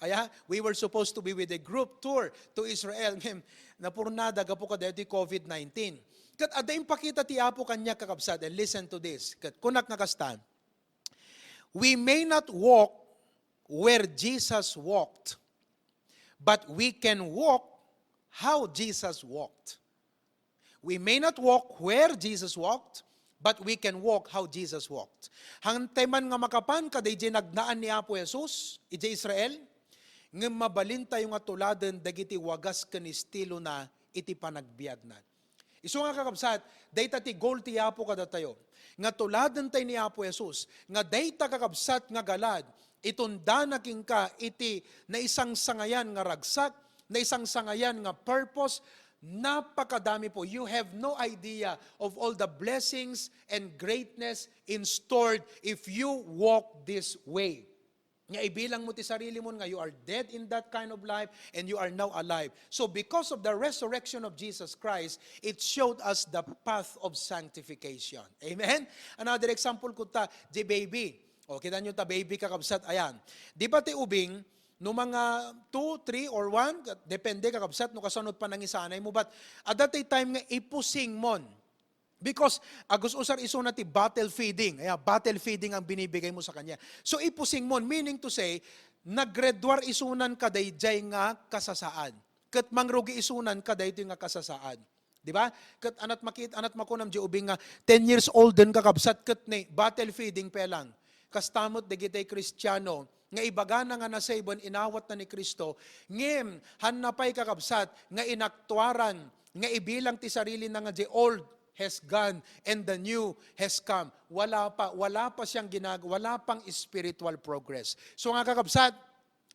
Aya, we were supposed to be with a group tour to Israel. Ngem, napurnada gapu kadaytoy covid nineteen. Ket adda impakita ti Apo kaniak, kakabsat, and listen to this. Ket kunak nga kasta, "We may not walk where Jesus walked, but we can walk how Jesus walked." We may not walk where Jesus walked, but we can walk how Jesus walked. Haantay man nga makapan kadayjay nagnaan ni Apo Jesus idiay Israel, ngem mabalintayo nga tuladen dagiti wagas ken estilona iti panagbiagna. Isu nga, kakabsat, dayta ti goal ti Apo kadatayo, nga tuladentayo ni Apo Jesus, nga dayta, kakabsat, nga galad, itundana kenka iti naisangsangayan nga ragsak, naisangsangayan nga purpose. Napakadami po. You have no idea of all the blessings and greatness in stored if you walk this way. Nga ibilang mo ti sarili mo nga you are dead in that kind of life and you are now alive. So because of the resurrection of Jesus Christ, it showed us the path of sanctification. Amen? Another example kutta, di baby. O, kita nyo ta baby, kakabsat, ayan. Di ba ti ubing, no mga two, three, or one, depende, kakabsat, no kasano panangisanay mo. But at that time nga ipusing mon. Because agus-usar isuna ti bottle feeding. Ayan, bottle feeding ang binibigay mo sa kanya. So, ipusing mon, meaning to say, nagreduar isunan kadayjay nga kasasaad. Ket mangrugi isunan kadaytoy nga kasasaad. Di ba? Ket anat makit-, anat makunam di ubing nga ten years old den, kakabsat, ket ni bottle feeding pa lang. Kasta met dagiti Kristiano nga ibagana nga nasaven, inawatna ni Cristo, ngem haanna pay, kakabsat, nga inaktuaran nga ibilang ti sarilina nga the old has gone and the new has come. Wala pa, wala pa siyang ginag-, wala pang spiritual progress. So nga, kakabsat,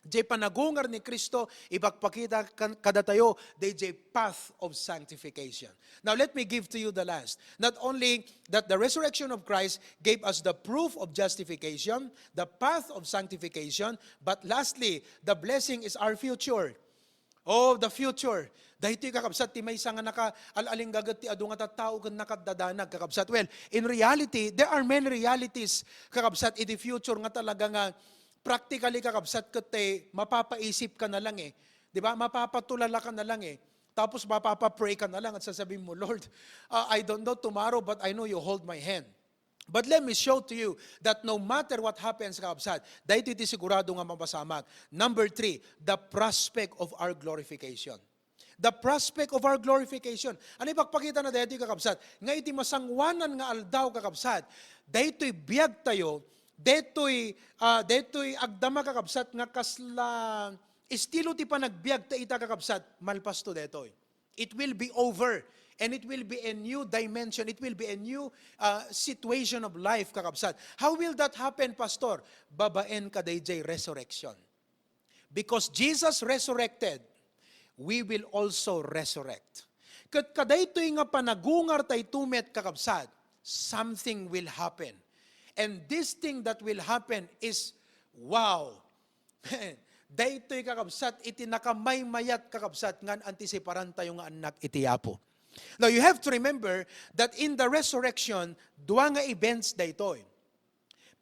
di panagungar ni Cristo, ipakpakita kan-, kadatayo, dayjay path of sanctification. Now, let me give to you the last. Not only that the resurrection of Christ gave us the proof of justification, the path of sanctification, but lastly, the blessing is our future. Oh, the future. Daytoy, kakabsat, ti maysa nga nakaal-alinggaget ti adu nga tattao ken nakadadanag, kakabsat. Well, in reality, there are many realities, kakabsat, iti future nga talaga nga practically, kakabsat, ket ti mapapaisip ka na lang eh. Di ba? Mapapatulala ka na lang eh. Tapos mapapa-pray ka na lang at sasabihin mo, "Lord, uh, I don't know tomorrow, but I know you hold my hand." But let me show to you that no matter what happens, kakabsat, daytoy ti sigurado nga mapasamak. Number three, the prospect of our glorification. The prospect of our glorification. Ano ipakpakita na daytoy, kakabsat? Nga iti masangoanan nga aldaw, kakabsat, daytoy biag tayo, daytoy, ah, daytoy agdama, kakabsat, nga kasla estilo ti panagbiag ta ita, kakabsat, malpas to daytoy. It will be over. And it will be a new dimension. It will be a new, uh, situation of life, kakabsat. How will that happen, Pastor? Babaen kadayjay resurrection. Because Jesus resurrected, we will also resurrect. Ket kadaytoy nga panagungar tayo met, kakabsat, something will happen. And this thing that will happen is, wow, daytoy, kakabsat, iti nakamaymayat, kakabsat, ngan antisiparan tayo nga annak iti Apo. Now, you have to remember that in the resurrection, dua nga events daytoy.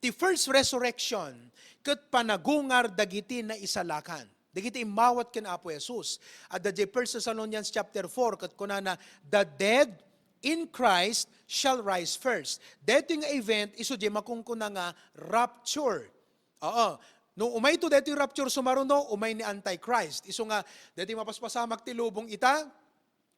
Ti first resurrection, ket panagungar dagiti naisalakan. Dagiti immawat ken Apo Jesus. Adda diay First Thessalonians chapter four, ket kunana, "The dead in Christ shall rise first." Daytoy nga event, isu diay makunkuna nga rapture. Oo. No, umayto daytoy rapture sumaruno, umay ni Antichrist. Isu nga, daytoy mapaspasamak ti lubong ita,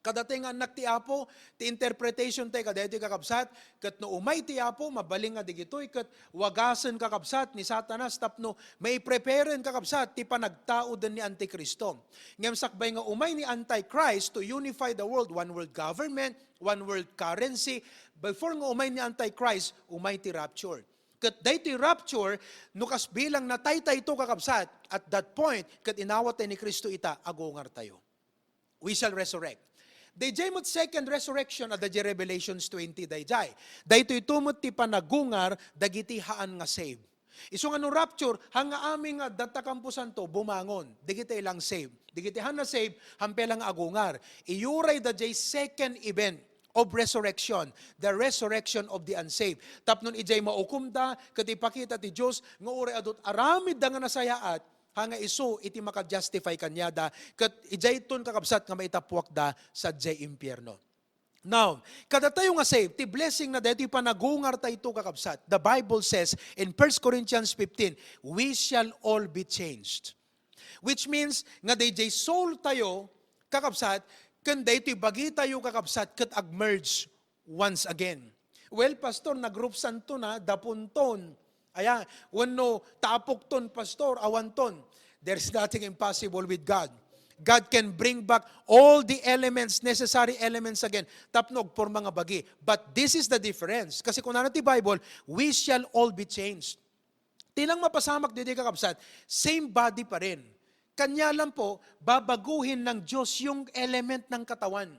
Kadatay nga annak ti Apo, ti interpretation tayo kadaytoy, kakabsat, ket no umay ti Apo, mabalin nga digitoy, ket wagasen, kakabsat, ni Satanas tapno maipreparen, kakabsat, ti panagtauden ni Antikristo. Ngem sakbay nga umay ni Antichrist to unify the world, one world government, one world currency, before nga umay ni Antichrist, umay ti rapture. Ket daytoy rapture, no kas bilang nataytayto, kakabsat, at that point, ket inawat tayo ni Cristo ita, agungar tayo. We shall resurrect. Dayjay met second resurrection, adda jay Revelations twenty dayjay. Daytoy to met ti panagungar dagiti haan nga save. Isu nga no rapture, haan nga amin nga adda kamposanto, bumangon. Dagiti lang save. Dagiti haan nga save, haan pay lang nga agungar. Iyuray dayjay second event of resurrection, the resurrection of the unsaved. Tapno ijay maukomda, ket ipakita ti Dios nga uray adu ti aramidda nga nasayaat, haan nga isu iti maka-justify kaniada, ket ijayton, kakabsat, nga maitappuakda sadiay impierno. Now, kadatayo nga saved, ti blessing na daytoy panagungar tayto, kakabsat. The Bible says in First Corinthians fifteen, "We shall all be changed." Which means nga dayjay soul tayo, kakabsat, ken daytoy bagi tayo, kakabsat, ket ag-merge once again. Well, pastor, nagrupsanton, dapunton. Aya, wenno tapokton, pastor, awanton. There's nothing impossible with God. God can bring back all the elements, necessary elements again, tapno agporma nga bagi. But this is the difference. Kasi kunana ti Bible, "We shall all be changed." Ti lang mapasamak didi, kakabsat, same body pa rin. Kanya lang po, babaguhin ng Diyos yung element ng katawan.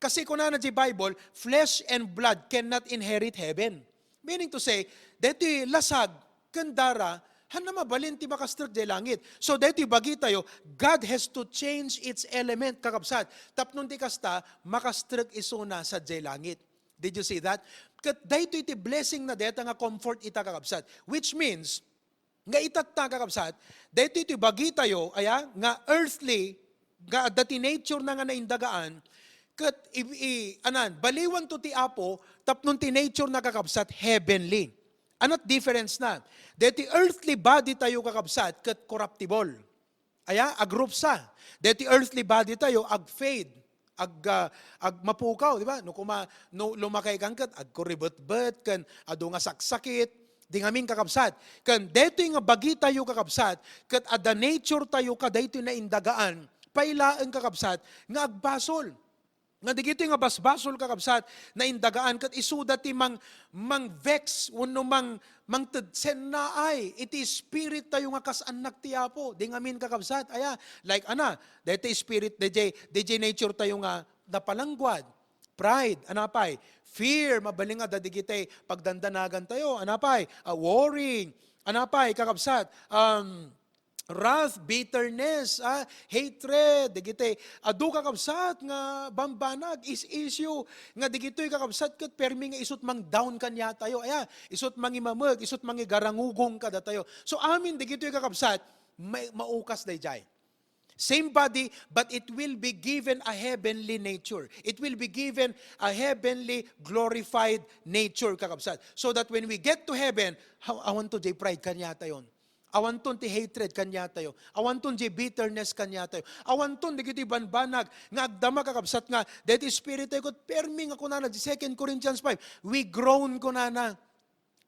Kasi kunana di Bible, "Flesh and blood cannot inherit heaven." Meaning to say, deti lasag, ken dara, haan na mabalin ti makastrek di langit. So, deti bagi tayo, God has to change its element, kakabsat. Tapno ti kasta, makastrek isuna sadiay langit. Did you see that? Ket daytoy ti blessing na deta nga comfort ita, kakabsat. Which means, nga itatta, kakabsat, daytoy ti bagi tayo, aya, nga earthly, nga adda ti nature na nga naindagaan, ket i, i, anan, baliwan to ti Apo, tapno ti nature na, kakabsat, heavenly. Anat difference na? Deti earthly body tayo, kakabsat, ket corruptible. Aya, agrupsa. Deti earthly body tayo, ag-fade, ag, ah, agmapukaw, di ba? No kuma-, no lumakay kan ket agkuribetbet, ken adu nga saksakit, di ngamin, kakabsat. Ken detoy nga bagi tayo, kakabsat, ket adda nature tayo kadaytoy naindagaan, pay laeng, kakabsat, nga agbasol. Nga digitoy nga basbasol, kakabsat, naindagaan ket isuda ti mang-, mang-vex wenno mang-, mangted sennaay iti spirit tayo nga kas annak ti Apo. Di ngamin, kakabsat, aya, like, ana, daytoy spirit, dayjay, dayjay nature tayo nga napalangguad. Pride, anapay? Fear, mabalin nga dadigitay pagdandanagan tayo. Anapay? Ah, worry. Anapay, kakabsat? Um, wrath, bitterness, ah, hatred, digiti adu, kakabsat, nga bambanag, is issue, nga digitoy, kakabsat, ket permi nga isut mang down kanya tayo. Aya, isut mangimameg, isut mangigarangugong kadatayo. So, amin digitoy, kakabsat, may, maukas dayjay. Same body, but it will be given a heavenly nature. It will be given a heavenly glorified nature, kakabsat. So that when we get to heaven, ha-, awan to jay pride kanya tayon. Awanton ti hatred kaniatayo. Awanton ti bitterness kaniatayo. Awanton dagiti banbanag nga agdama, kakabsat, nga daytoy espiritu ket permi nga kunana di Second Corinthians five, "We groan," kunana.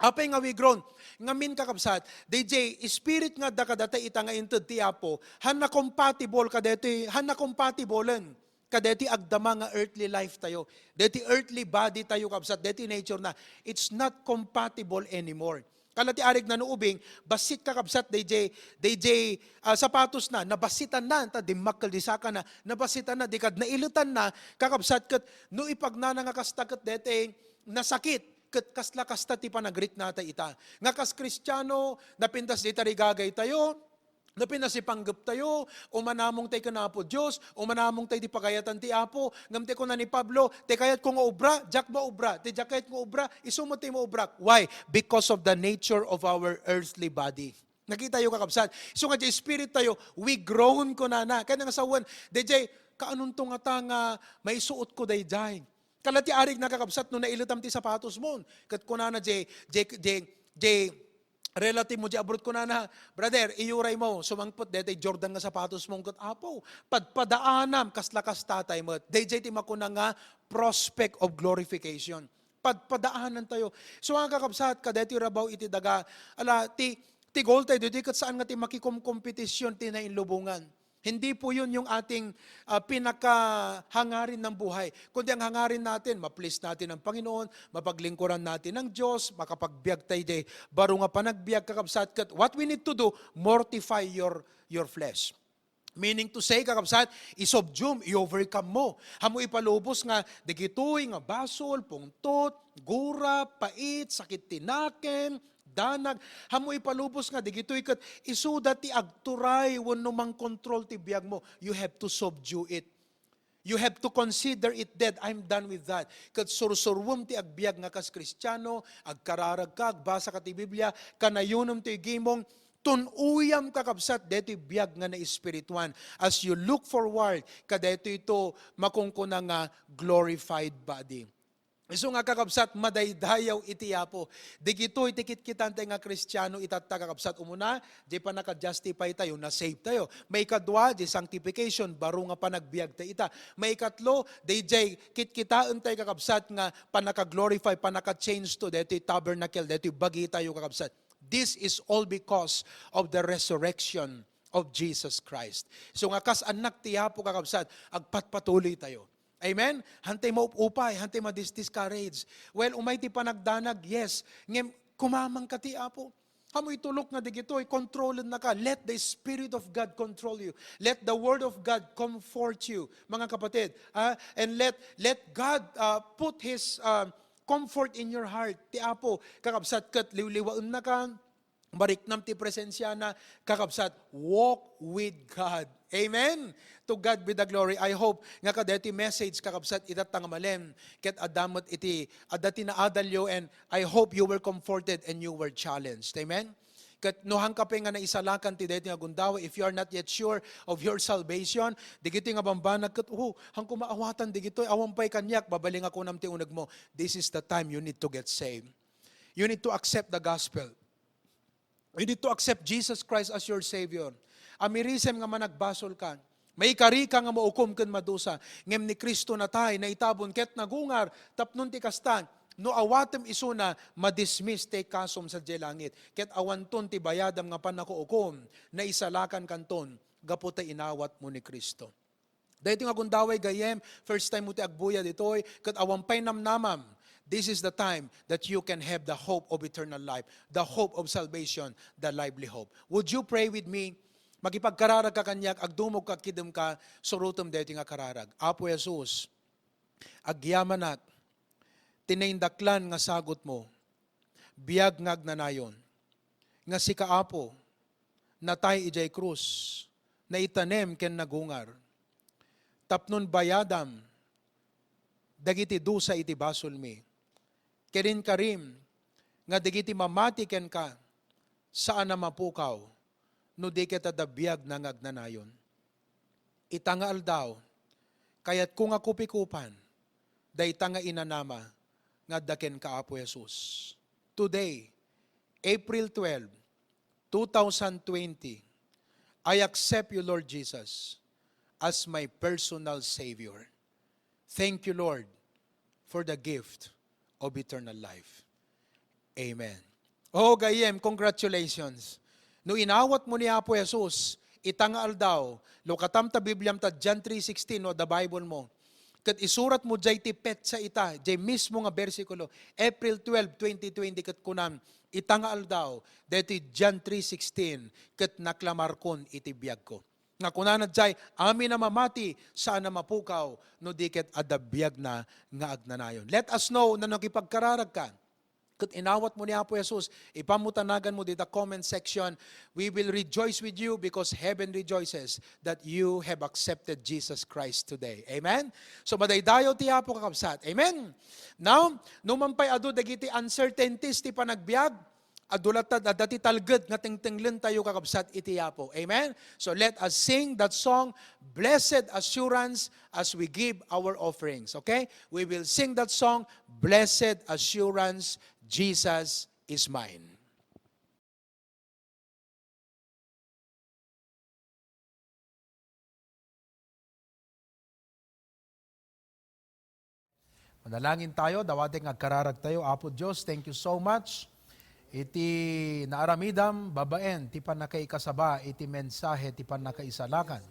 Apay nga we groan? Ngamin, kakabsat, dayjay spirit nga adda kadata ita nga inted ti Apo, hanna compatible kadaytoy, hanna compatible-en kadaytoy agdama nga earthly life tayo. Daytoy earthly body tayo, kabsat, daytoy nature na. It's not compatible anymore. Kala ti arig na no ubing, bassit, kakabsat, dayjay, dayjay, ah, sapatos na, nabassitan na, ta dimmakkel di saka na, nabassitan na, di kad nailetan na, kakabsat, ket no ipagnana nga kasta ket daytoy nasakit, ket kasla kasta ti panagrik nata ita. Nga kas Kristiano, napintas di tarigagay tayo, napintas ti panggep tayo, umanamong tay ken Apo Dios, umanamong tay di pagayatan ti Apo, ngem ti kuna ni Pablo, ti kayatko nga obra, diak maobra, ti diak kayatko nga obra, isu met ti maobrak. Why? Because of the nature of our earthly body. Nakita yo, kakabsat? Isu nga di spirit tayo, we groan, kunana. Kaya nga sawen, dayjay, kaanonto ngata nga maisuotko dayjay? Kala ti arig na, kakabsat, no nailetam ti sapatos mo. Ket kunana, jay, jay, jay, jay, Relative mo di abroad, kunana, "Brother, iyuray mo, sumangpet daytoy Jordan nga sapatos mo." Ket, "Apo, padpadaanam, kasla kas tatay met." Daydiay ti makuna nga prospect of glorification. Padpadaanan tayo. So, nga kakabsat, kadaytoy rabaw iti daga, ala, ti, ti goal tayo, daytoy ket saan nga ti makikomkompetisyon ti nainlubongan. Hindi po yun yung ating, ah, pinakahangarin ng buhay. Kundi ang hangarin natin, ma-please natin ang Panginoon, mapaglingkuran natin ang Diyos, makapagbiag tayo di baro nga panagbiag, kakabsat, ket what we need to do, mortify your, your flesh. Meaning to say, kakabsat, isubdum, i-overcome mo. Amo ipalubos nga dagitoy nga basol, pungtot, gura, pait, sakit ti nakem, danag. Amo ipalubos nga dagitoy ket isuda ti agturay wenno mangkontrol ti biag mo. You have to subdue it. You have to consider it dead. I'm done with that. Ket sursuruem ti agbiag nga kas Kristiano, agkararag ka, agbasa ka ti Biblia, kanayonem ti gimong, tun-oyam, kakabsat, daytoy biag nga naespirituan. As you look forward kadaytoy to makunkuna nga glorified body. Isu nga, kakabsat, madaydayaw iti Apo. Dagitoy ti kitkitanta nga Kristiano itatta, kakabsat. Umuna, di pannaka-justify tayo, na-save tayo. Maikadua, di sanctification, baro nga panagbiag tayo ita. Maikatlo, daydiay kitkitaen tayo, kakabsat, nga pannaka-glorify, pannaka-change to, daytoy tabernacle, daytoy bagi tayo, kakabsat. This is all because of the resurrection of Jesus Christ. So nga kas annak ti Apo, kakabsat, agpatpatuloy tayo. Amen? Hantay maup-upay, hantay madis-discourage. Well, umay ti panagdanag, yes. Ngem, kumamang ka ti Apo. Amo itulok nga digitoy, kontrolen na ka. Let the Spirit of God control you. Let the Word of God comfort you, mga kapatid. Ah, and let, let God, ah, put His, ah, comfort in your heart. Ti Apo, kakabsat, ket liwliwaen na ka, mariknam ti presensiana, kakabsat, walk with God. Amen? To God be the glory. I hope nga kadaytoy message, kakabsat, itatta nga malem, ket adda met iti, adda ti naadalyo, and I hope you were comforted and you were challenged. Amen? Ket no, haanka pay nga naisalakan ti daytoy nga gundaway, if you are not yet sure of your salvation, digitoy nga bambanag ket, "Oh, haanko maawatan digitoy, awan pay kaniak," babalinga kunam ti uneg mo. This is the time you need to get saved. You need to accept the gospel. You need to accept Jesus Christ as your Savior. Amirisem nga managbasol ka. Maikari ka nga maukom ken madusa. Ngem ni Cristo natay, naitabon, ket nagungar, tapnon ti kasta, no awatem isuna, madismiss ti kasom sadiay langit. Ket awanton ti bayadam nga pannakaukom, naisalakan kanton, gapu ta inawat mo ni Cristo. Daytoy nga gundaway, gayyem, first time mo ti agbuya ditoy, ket awan pay namnamam, this is the time that you can have the hope of eternal life, the hope of salvation, the lively hope. Would you pray with me? Makipagkararag ka kaniak, agdumog ka, kidem ka, surotem daytoy nga kararag. Apo Jesus, agyamanak ti naindaklan nga sagut mo, biag nga agnanayon, nga sika, Apo, natay idiay krus, naitanem ken nagungar, tapnon bayadam dagiti dusa iti basolmi. Ken inkarim nga dagiti mamati kenka, saan a mapukaw no di ket adda biagna nga agnanayon. Ita nga aldaw, kayatko nga kupikupan dayta nga inanama nga adda kenka, Apo Jesus. Today, April twelve, two thousand twenty, I accept you, Lord Jesus, as my personal Savior. Thank you, Lord, for the gift of eternal life. Amen. Oh, gayyem, congratulations. No inawat mo ni Apo Jesus, ita nga aldaw, lukatam ta Bibliam ta John three sixteen, no, the Bible mo. Ket isurat mo jay ti petsa ita, jay mismo nga bersikulo, April twelve, twenty twenty, ket kunam, ita nga aldaw, daytoy John three sixteen, ket naklamarkon iti biagko. Nga kunana jay, amin a mamati, saan a mapukaw, no di ket adda biagna nga agnanayon. Let us know, no nakipagkararag ka ket inawat mo ni Apo Jesus, ipaam mo ta nagan mo dita comment section. We will rejoice with you because heaven rejoices that you have accepted Jesus Christ today. Amen? So, madaydayaw ti Apo, kakabsat. Amen? Now, no man pay adu dagiti uncertainties ti panagbiag, adu latta, adda ti talged nga tengtenglen tayo, kakabsat, iti Apo. Amen? So let us sing that song, Blessed Assurance, as we give our offerings. Okay? We will sing that song, Blessed Assurance, Jesus is Mine. Nalangin tayo, dawatek nga agkararag tayo. Apo Dios, thank you so much iti naaramidam babaen ti pannakaikasaba iti mensahe ti pannakaisalakan.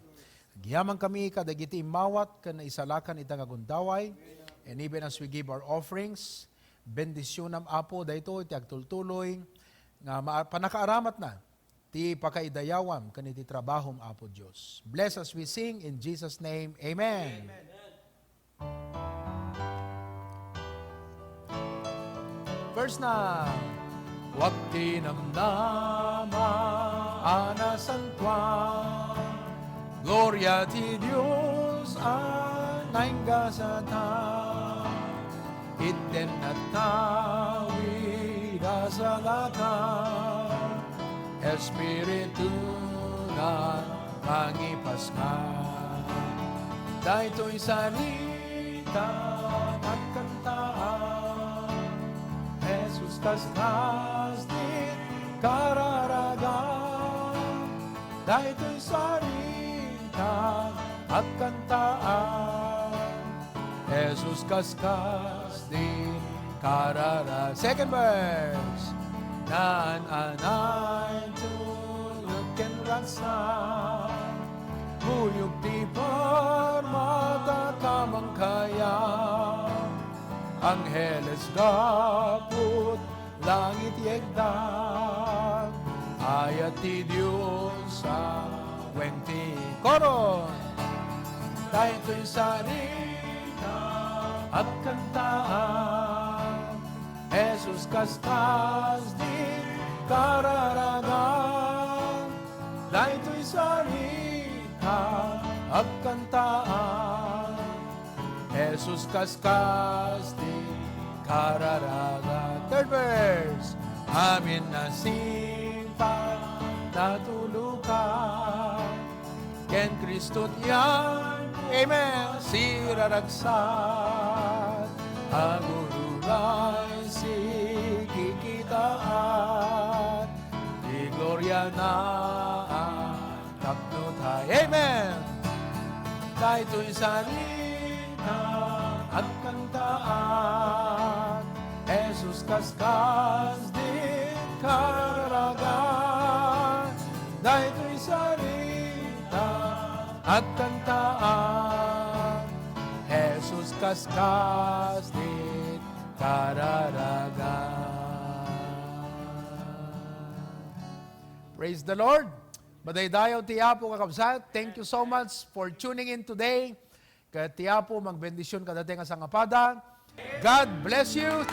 Agyamankami kadagiti immawat ken naisalakan ita nga gundaway, and even as we give our offerings, bendisionam, Apo, daytoy ti agtultuloy nga ma-, pannakaaramatna ti pakaidayawam ken iti trabahom, Apo Dios. Bless as we sing in Jesus' name. Amen. Verse na. Wak ti namnama a nasantuan, gloria ti Dios a naingasatan. Itten nattawid a salaka, Espirituna mangipaskang. Daytoy sarita agkantaan, Jesus kaskas ti kararagan. Daytoy sarita agkantaan, Jesus kaskas ti karara. Second verse. Naan-anay tulek ken ragsak, kuyog ti parmata kamangkayan. Angheles gapud langit yegdan, ayat ti Dios a weng ti koro. Daytoy sarita agkantaan, Jesus kaskas ti kararagan. Daytoy sarita agkantaan, Jesus kaskas ti kararagan. Third verse. Amin a singpet natulukan, ken Kristo ti yan. Amen. Siraragsak, agururay sikikitaan, ti gloria na tapno tayo. Amen. Daytoy sarita agkantaan, Jesus kaskas ti kararagan. Daytoy sarita agkantaan, Jesus kaskas ti kararagan. Praise the Lord. Madaydayaw ti Apo, kakabsat. Thank you so much for tuning in today. Ket ti Apo magbendision kadatayo nga sangapada. God bless you.